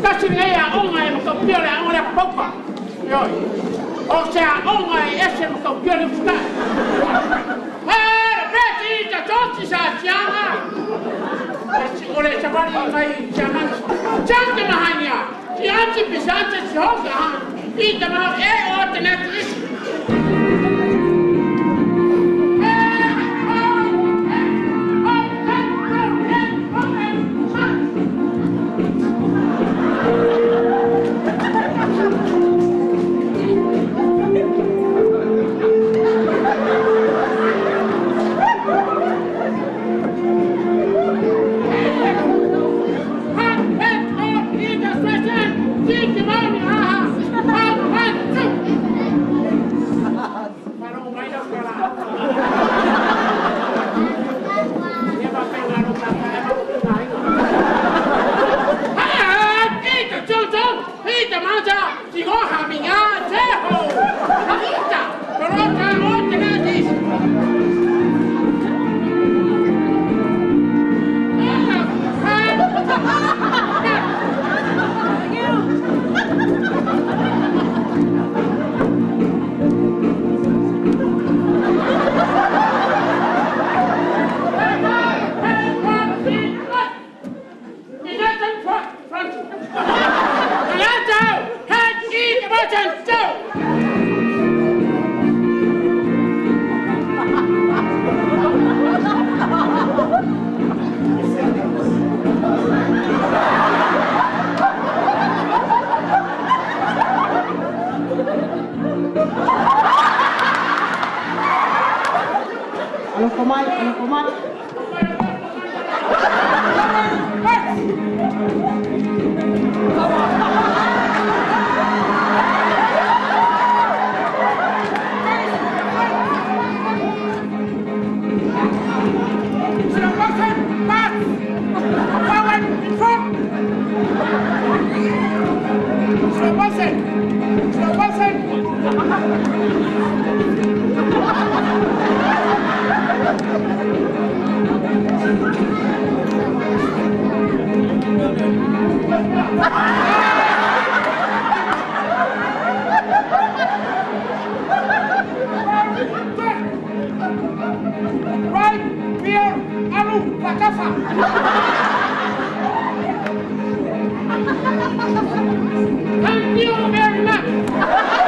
Tasi lenei aoga e matautia o le aoga lea Pauka. Ioe. O se aoga e ese matautia le usitai. Le ta toti sa tianga. O le savali mai siamani. Tianga mahania. Tianti pisante si hoka ha. I ta maha e o te nati isi. Alofa mai, alofa mai. Slow motion, pass! Forward, in front! Slow motion! Slow motion! Right, beer, alu, fakafa! Thank you very much!